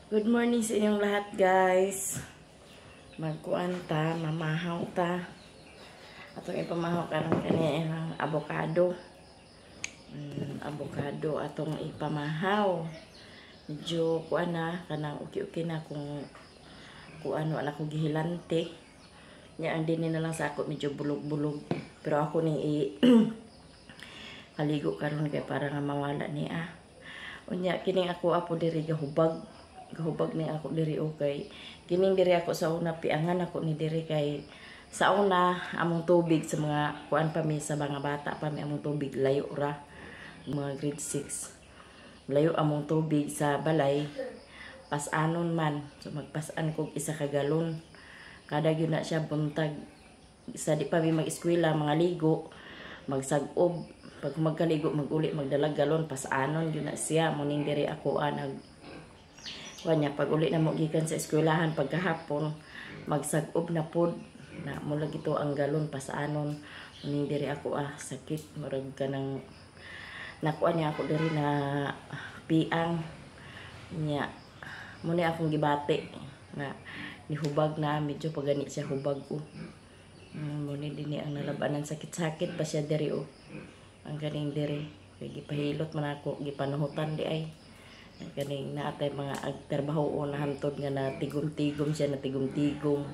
Good morning sa inyong lahat, guys. Magkuan ta, mamahaw ta. Atong ipamahaw karon kani ang avocado. Avocado atong ipamahaw. Medyo kuan na kanang uki-uki na kung kuan wala ko gihilante. Nya ang dinhi na lang sa ako medyo bulog-bulog. Pero ako ning i kaligo karon kay para nga mawala niya. Unya kining ako apo diri gahubag. Gahubag ni ako diri okay. Kining diri ako sa una piangan ako ni diri kay sa una among tubig sa mga kuan pa mi sa mga bata pa mi among tubig layo ra mga grade 6. Layo among tubig sa balay pasanon man. So magpasan kog isa ka galon. Kada gyud na siya buntag sa di pa mi mag-eskwela mga ligo magsag-ob pag magkaligo maguli magdalag galon pasanon gyud na siya muning diri ako nag kanya pag uli na mo gikan sa eskwelahan pagkahapon magsag-ob na pod na mula gito ang galon pasaanon muning diri ako sakit murag kanang nakuha niya ako diri na piang niya muni akong gibati nga nihubag na medyo pagani siya hubag oh. Muni dinhi ang nalabanan sakit-sakit pa siya diri oh. Ang kaning diri kay gipahilot man ako gipanuhutan di ay kaning naatay mga agtrabaho o nahantod nga na tigom-tigom siya na tigom-tigom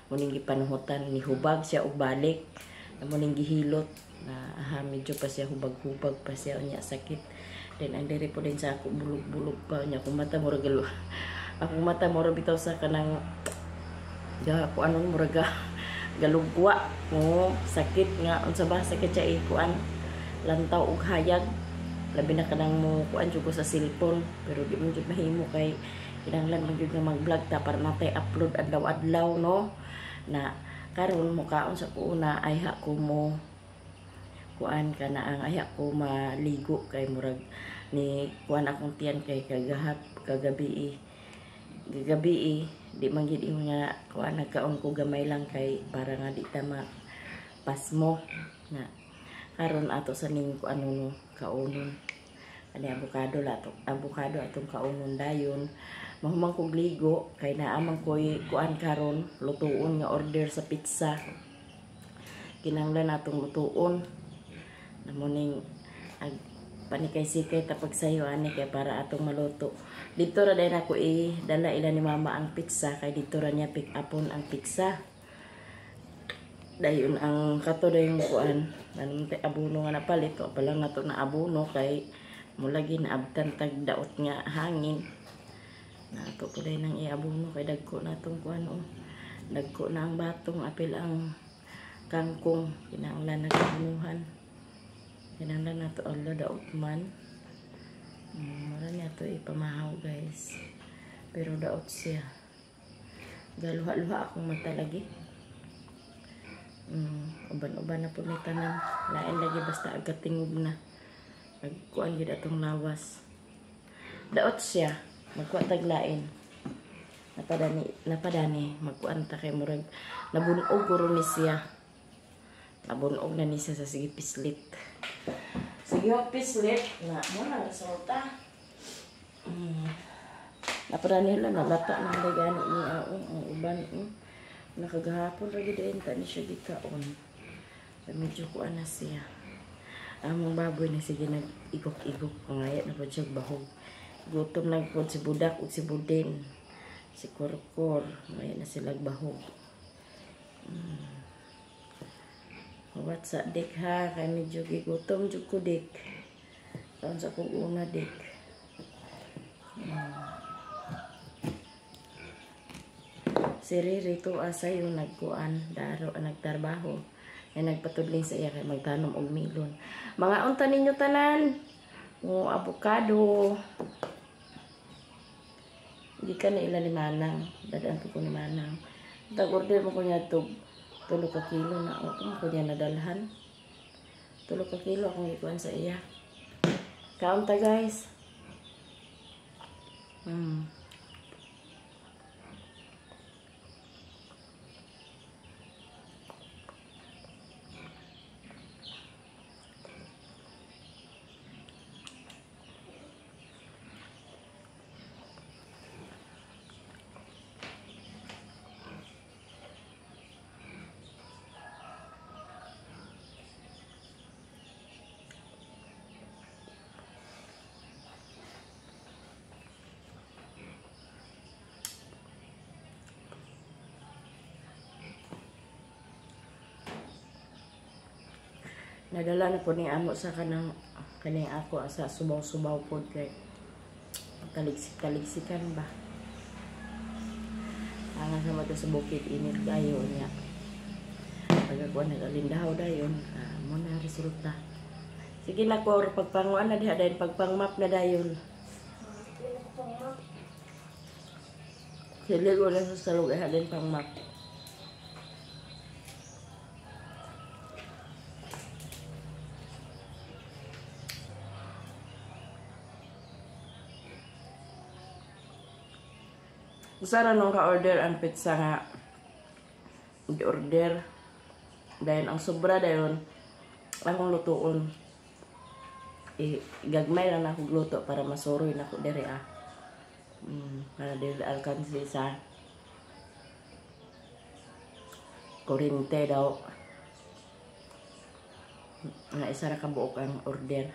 muning gipanuhutan nihubag siya og balik na muning gihilot na aha, medyo pa siya hubag-hubag pa siya unya sakit then ang diri po din sa ako bulog-bulog pa unya akong mata murag akong mata murag bitaw sa kanang ga kuanon murag galugwa mo sakit nga unsa ba sakit siya ikuan lantaw og hayag. Labi na kanang mo kuan jud ko sa cellphone pero di man jud mahimo kay kinahanglan man jud nga mag-vlog ta para natay upload adlaw-adlaw no na karon mukaon sa kuuna ay ha ko mo kuan kana ang ay ko maligo kay murag ni kuan akong tiyan kay kagahap kagabi gagabi di man gid nga kuan nagkaon ko gamay lang kay para nga di ta mapasmo na karon ato sa ning kuan no kaunon ani avocado la to avocado atong kaunon dayon mahuman kog ligo kay naa man koy kuan karon lutuon nga order sa pizza kinahanglan atong lutuon na muning ag panikay-sikay ta pagsayo ani kay para atong maluto didto ra dayon ako i-dala ila ni mama ang pizza kay didto ra niya pick upon ang pizza dayon ang kato dayon kuan nanong abono nga napalit o pa lang nato na abono kay mulagi na abtan tag daot nga hangin nato po dayon ang iabono kay dagko na tong kuan oh dagko na ang batong apil ang kangkong kinahanglan na kabunuhan kinahanglan nato ala daot man mura niya to ipamahaw guys pero daot siya galuha-luha akong mata lagi. Uban-uban na po ni tanan. Lain lagi basta agad tingob na. Nagkuan gid atong lawas. Daot siya. Magkuan tag lain. Napadani magkuan ta kay murag nabunog guro ni siya. Nabunog na ni siya sa sige pislit. Sige pislit na mo na resulta. Napadani hala nalata na gani ni ang uban. Nakagahapon lagi din ta ni siya gikaon. Medyo kuan na siya. Among baboy na sige nag-igok-igok pangayat na po siya bahog. Gutom na po si Budak ug si Budin. Si Korkor, ngayat na sila bahog. What's up dik ha? Kay medyo gigutom jud ko dik. Kaon sa kong una dik. Si Riri to asa yung nagkuan, daro ang nagtrabaho. Ay nagpatudling sa iya kay magtanom og melon. Mga unta ninyo tanan. O avocado. Gikan ni ila ni Manang, dadaan ko ni Manang. Tag order mo ko niya to 3 ka kilo na o ko niya nadalhan. 3 ka kilo akong gikuan sa iya. Kaon ta guys. Nadala na po ni amo sa kanang kaning ako sa subaw-subaw po kay taligsik-taligsikan ba. Ang sa mata sa bukid init kayo niya. Pagkakuan nagalindahaw dayon, mo na resulta. Sige na ko pagpanguan na diha dayon pagpangmap na dayon. Sili ko lang sa salog ay din pangmap. Usara nung ka-order ang pizza nga di-order. Dayon ang sobra dayon akong lutuon. Gagmay lang ako gluto para masuroy na ko dere ah. Para dili alkansi sa kurente daw. Nga isa ra ka buok ang order.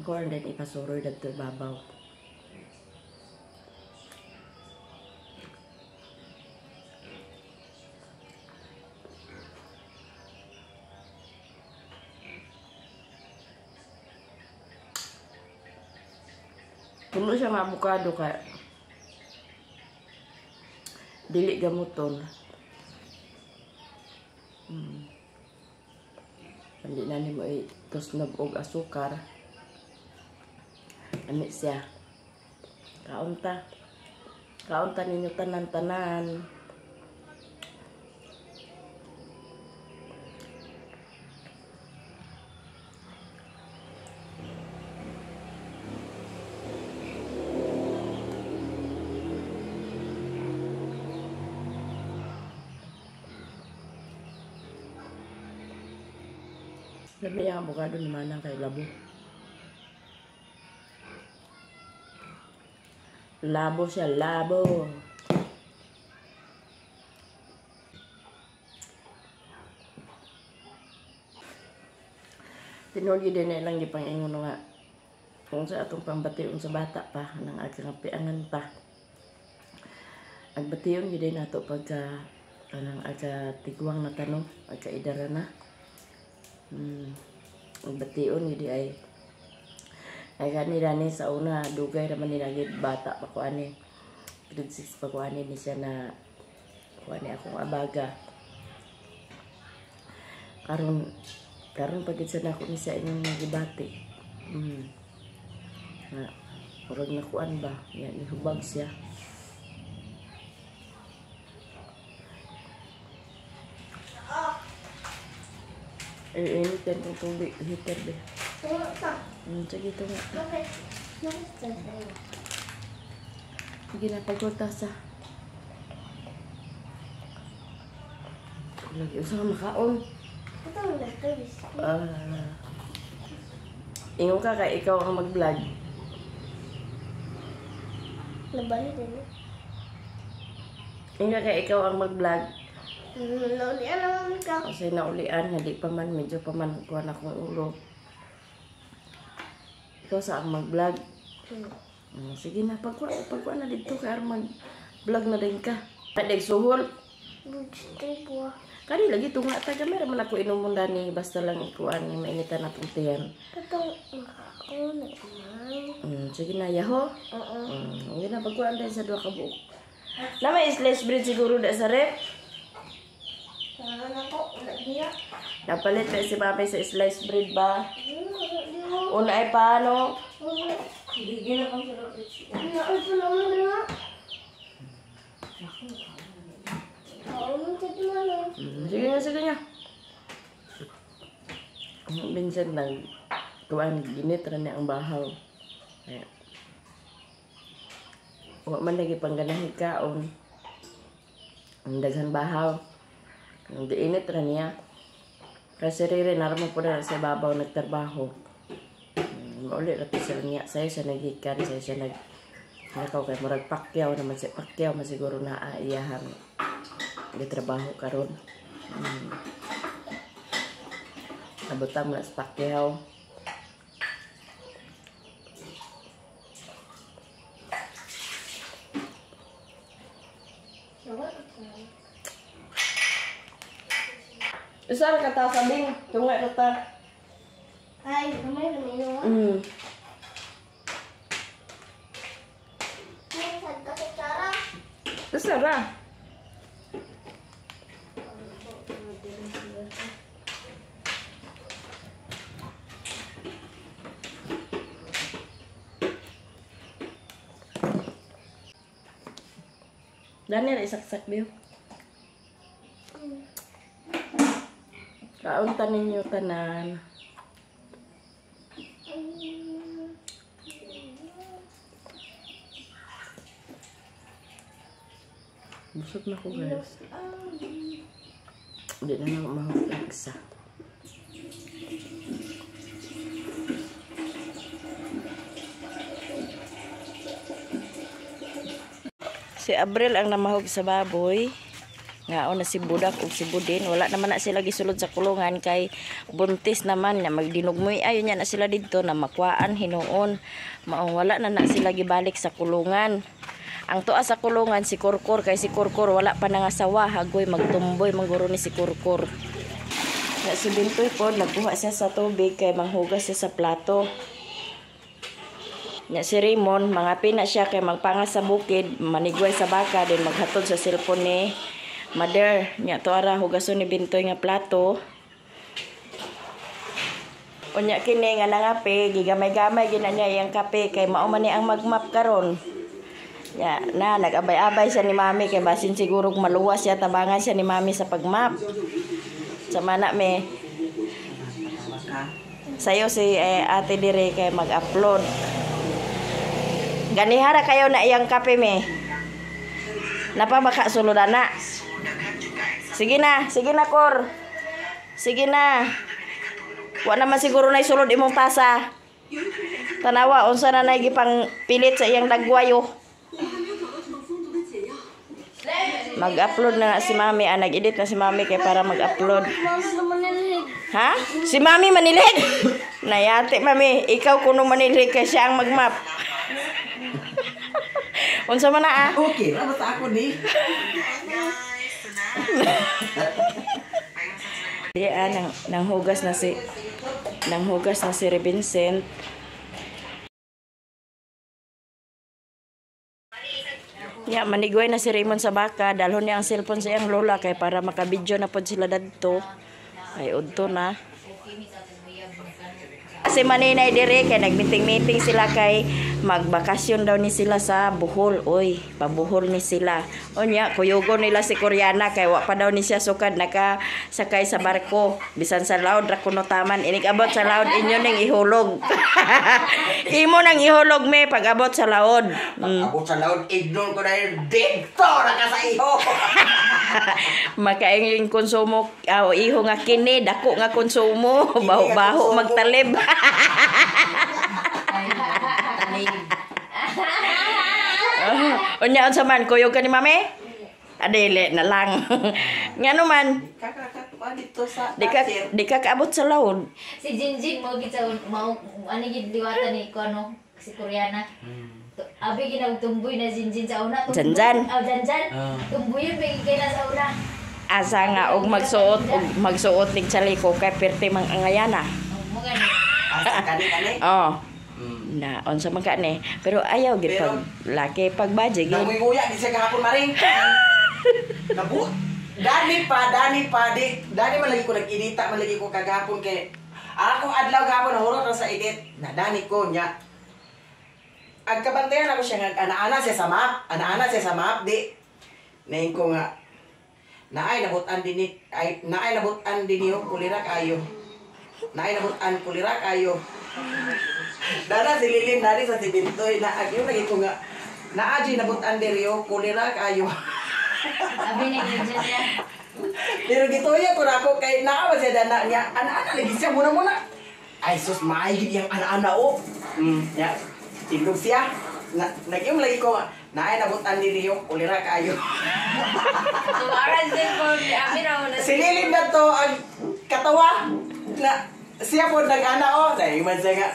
Ako ang din ipasuroy dadto babaw. Puno siya nga abukado kay dili gamuton. Hindi na nimo itusnob og asukar. Ami siya. Kaunta. Kaunta ninyo tanan-tanan. Sabi niya ang abukado naman ang kay labo. Labo siya, labo. Tinuod yun din na ilang gipang-ingon nga kung sa atong pambation sa bata pa, nang aking piangan pa. Agbation yun din nato pagka kanang aga tigwang na tanong, agka idara na. Ang bation yun di ay kanila ni sa una dugay raman nila bata pa ko ani grade 6 pa ko ani ni siya na ko ani akong abaga karon karon pagid sa nako ni siya inyong nagibati. Na murag nakuan ba ya nihubag siya. Init yan itong tubig. Heater ba? Tunga ka. Sige, tunga. Bakit? Sige na, pagkulta sa. Lagi, usa ka makaon. Ito ang nagtawis. Ingon ka kay ikaw ang mag-vlog. Nabali din eh. Ingon ka kay ikaw ang mag-vlog. Naulian naman ka. Kasi naulian, hindi pa man, medyo pa man kuha na akong ulo. Ikaw sa ang mag-vlog. Sige na, pagkuha na dito kaya mag-vlog na din ka. Ay, suhol. Kani lagi tunga ta kamera man ako inomon dani basta lang ikuan ni mainitan na tong tiyan. Katong ako na man. Sige na yaho. Oo. Sige na pagkuan din sa duha ka buok. Na may slice bread siguro da sa rep. Napalit na si mami sa slice bread ba? Una ay paano? Sige na, sige na. Minsan nag kuan ginit ra niya ang bahaw. Kaya wa man lagi pangganahi kaon. Ang daghan bahaw. Ang diinit ra niya. Kasi rere naramo po na sa babaw nagtrabaho. Mauli ra siya niya. Sayo siya naghikan, sayo siya nag nakaw kay murag Pacquiao naman si Pacquiao man siguro naa iyahang gitrabaho karon. Abotang mo na sa Pacquiao. Isa ra ka ta sabing tunga ra ta. Ay, gamay na yun. Sara. Daniel, isaksak biyo. Kaunta ninyo tanan. Busog na ko, guys. Hindi na lang mahugagsa. Si Abril ang namahog sa baboy. Ngaon na si Budak ug si Budin. Wala naman na sila gisulod sa kulungan kay buntis naman na magdinugmoy ayo niya na sila didto na makuaan hinuon. Maong wala na na sila gibalik sa kulungan. Ang tuwa sa kulungan si Kurkur kay si Kurkur wala pa nangasawa, hagoy magtumboy mangguro ni si Kurkur. Na si Bintoy po nagkuha siya sa tubig kay manghugas siya sa plato. Nya si Raymond, mga pina siya kay magpangas sa bukid, manigway sa baka, din maghatod sa cellphone ni Mother. Nya tuara hugason ni Bintoy nga plato. Unya kini nga nangape, gigamay-gamay gina niya iyang kape kay mao man ni ang magmap karon. Nya na nag-abay-abay siya ni Mami kay basin siguro maluwas siya, tabangan siya ni Mami sa pagmap. Sama na me. Sayo si Ate dire kay mag-upload. Ganihara kayo na iyang kape me. Napabaka sulod na. Sige na Kor. Sige na. Wa naman siguro na isulod imong tasa. Tanawa unsa na nay gipang pilit sa iyang dagwayo. Mag-upload na si Mami, nag-edit na si Mami kay para mag-upload. Ha? Si Mami manilhig. Nayate Mami, ikaw kuno manilhig kay siya ang magmap. Unsa man na ah? Okay, ra basta ako ni. Di nang hugas na si Vincent. Ya, manigway na si Raymond sa baka, dalhon niya ang cellphone sa iyang lola kay para makabidyo na pod sila dadto. Ay udto na. Si Maninay dire kay nagmeeting-meeting sila kay magbakasyon daw ni sila sa Bohol. Oy, pabuhol ni sila. Unya, kuyugo nila si Koreana kay wa pa daw ni siya sukad nakasakay sa barko. Bisan sa laod ra kuno taman. Inig abot sa laod inyo ning ihulog. Imo nang ihulog me pag abot sa laod. Pag abot sa laod ignore ko dahil dito ra ka sa iho. Makaingling konsumo iho nga kini dako nga konsumo, baho-baho magtalib. Unya unsa man kuyog ka ni Mami? Adili na lang. Ngano man? Di ka kaabot sa laod. Si Jinjin mo gid sa mao ani gid liwatan ni ko ano si Koreana. Abi ginagtumboy na Jinjin sa una. Janjan. Oh, Janjan. Tumboy bigi kay na sa una. Asa nga og magsuot nig chaliko kay perti mang angayana. Mo gani. Asa kani kani? Oh. Na unsa man ka ni? Pero ayaw gid pag laki pag budget gid. Nanguya di siya gahapon maring. Nabu. Dani pa di. Dani man lagi ko nag-edita man lagi ko kagahapon kay akong adlaw gahapon nahurot ra sa edit. Na dani ko nya. Ang kabantayan ako siya nga ana-ana siya sa map, ana-ana siya sa map di. Naing ko nga naay nabutan din ni ay naay nabutan din niyo kulira kayo. Naay nabutan kulira kayo. Dara si Lilin dali sa si Bintoy na agyo lagi ko nga naadyoy nabutan diri kulira kayo. Abi ni niya. Pero gituya ko na ako kay naa ba siya dana niya ana-ana lagi siya muna-muna. Ay sus maay gid yang ana-ana o. Nya. Tindog siya. Nag-iom lagi ko naay nabutan diri kulira kayo. Tumaran din po abi ra Si Lilin na to ang katawa na siya po nag-ana o. Dahil man siya nga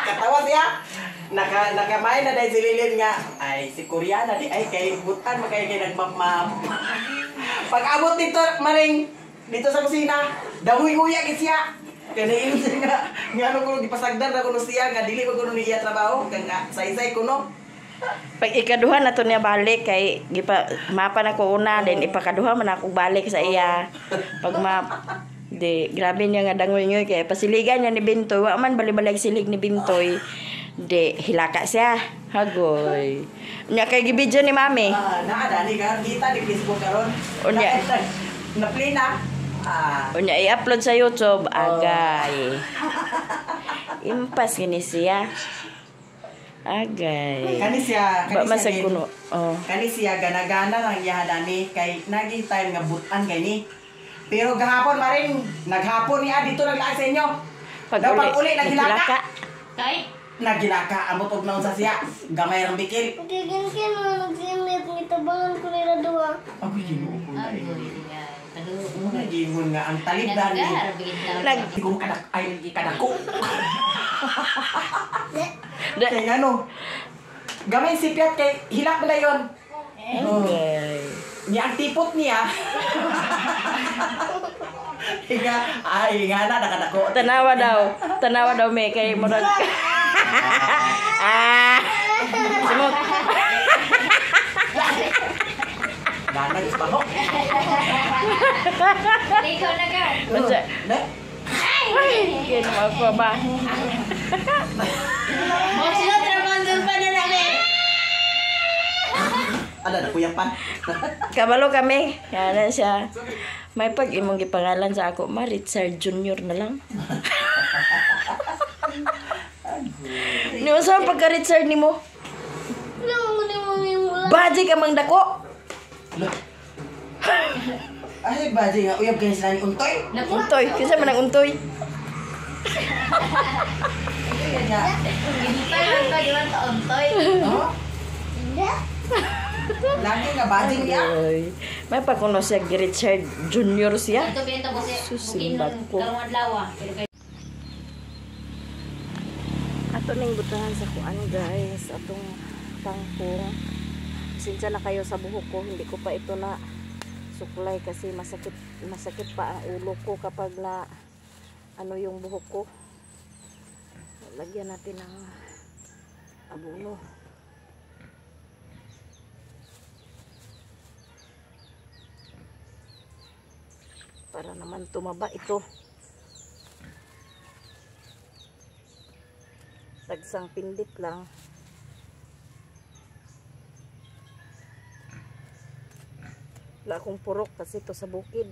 katawa siya. Nakamay na dahil si Lilin nga ay si Koreana di ay kay butan makay kay nagmapmap. Pag abot dito maring Dito sa kusina, danguy-nguya gid siya. Kay naiyon siya nga ngano kuno gipasagdan ra kuno siya nga dili pa kuno niya trabaho kay nga saysay kuno. Pag ikaduha na to niya balik kay gipa mapa na ko una then ipakaduha man ako balik sa iya. Pag map di grabe niya nga dangoy-ngoy kay pasiligan niya ni Bintoy, wa man bali-balig silig ni Bintoy. Di hilaka siya. Hagoy. Nya kay gibidyo ni Mami. Ah, naa dani ka kita di Facebook karon. Unya. Na play na. Ah. Unya i-upload sa YouTube agay. Impas gini siya. Agay. Kani siya, Ba kani siya. masag kuno. Oh. Kani siya gana-gana lang iya dani kay naging time nga butan kay ni. Pero gahapon maring naghapon niya dito naglaag sa inyo. Pag Daw pag uli naghilaka. Kay Nagilaka amot og naon sa siya. Gamay rang bikil. Gigin-gin mo nagsimit ngitabangan ko nila duwa. Agoy Ginoo ko na. Agoy nga. Kadugo. Una gingon nga ang talib dani. Nag- Di ko kadak ay kadako. Da- Kay ngano? Gamay si Piat kay hilak na yon. Agay. Niya ang tipot niya. Higa, ay nga na nakadako. Tanawa daw. Tanawa daw me kay murag. Ah. Simot. Ganag baho. Ikaw na ka. Unsa? Ne? Ay, ginawa ko ba? Mo trabaho pa na namin. Ala na kuyapan. Kabalo kami. Kana siya. May pag imong gipangalan sa ako, ma Richard Jr. na lang. Ni unsa ang pagka Richard nimo? Wala mo ni mami wala. Baji ka mang dako. Ala. Ay, baji nga uyab kay sila ni Untoy. Untoy, kinsa man ang untoy? Kanya. Ginipan pa di man taontoy. Oh, Hindi. lagi nga baji niya. Ay, may pag kuno siya Richard Jr. siya. Ito bento ko si Susimbat ko. Karong adlaw ah. Pero kay Ato ning butahan sa kuan guys, atong kangkong. Pasensya na kayo sa buhok ko, hindi ko pa ito na suklay kasi masakit masakit pa ang ulo ko kapag na ano yung buhok ko. Lagyan natin ng abono. Para naman tumaba ito. Tagsang pindit lang. Wala akong purok kasi ito sa bukid.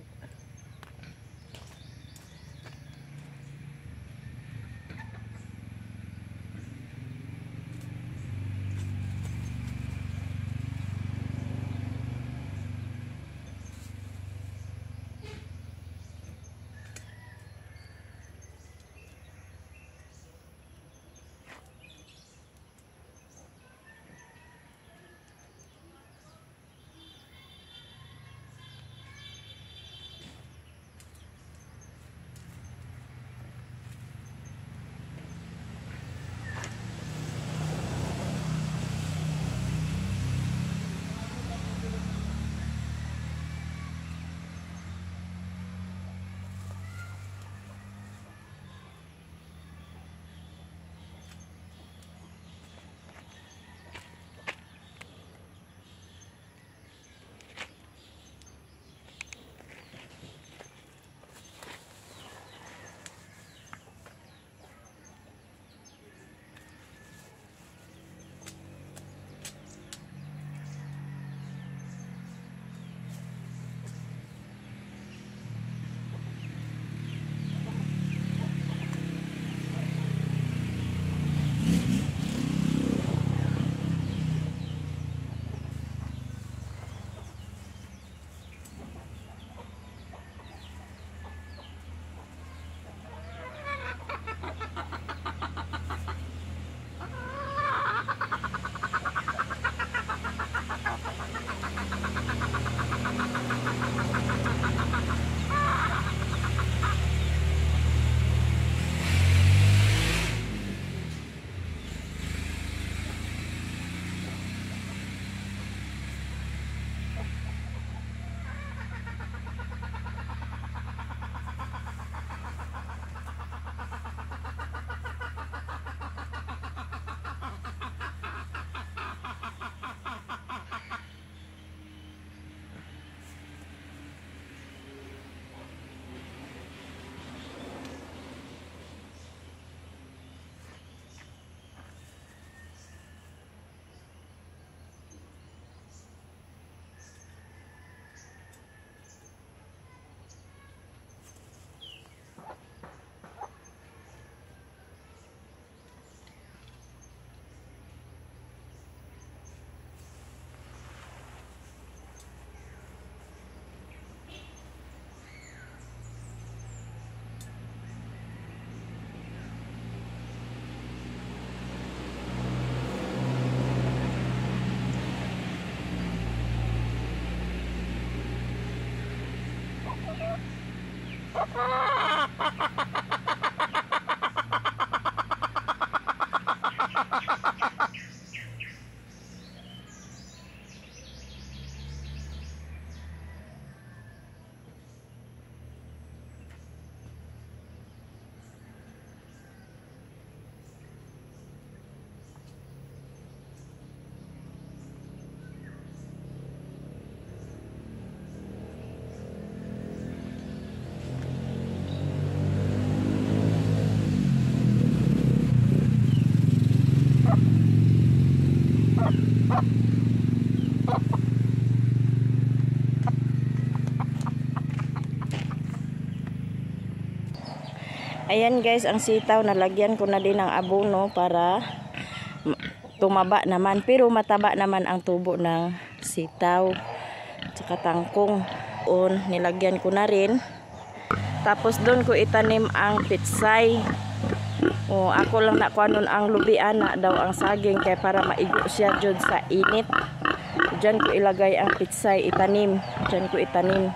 Ayan guys, ang sitaw nalagyan ko na din ng abono para tumaba naman. Pero mataba naman ang tubo ng sitaw. Tsaka tangkong. On, nilagyan ko na rin. Tapos doon ko itanim ang pitsay. O, ako lang nakuha nun ang lubian na daw ang saging kaya para maigo siya jud sa init. Diyan ko ilagay ang pitsay, itanim. Diyan ko itanim.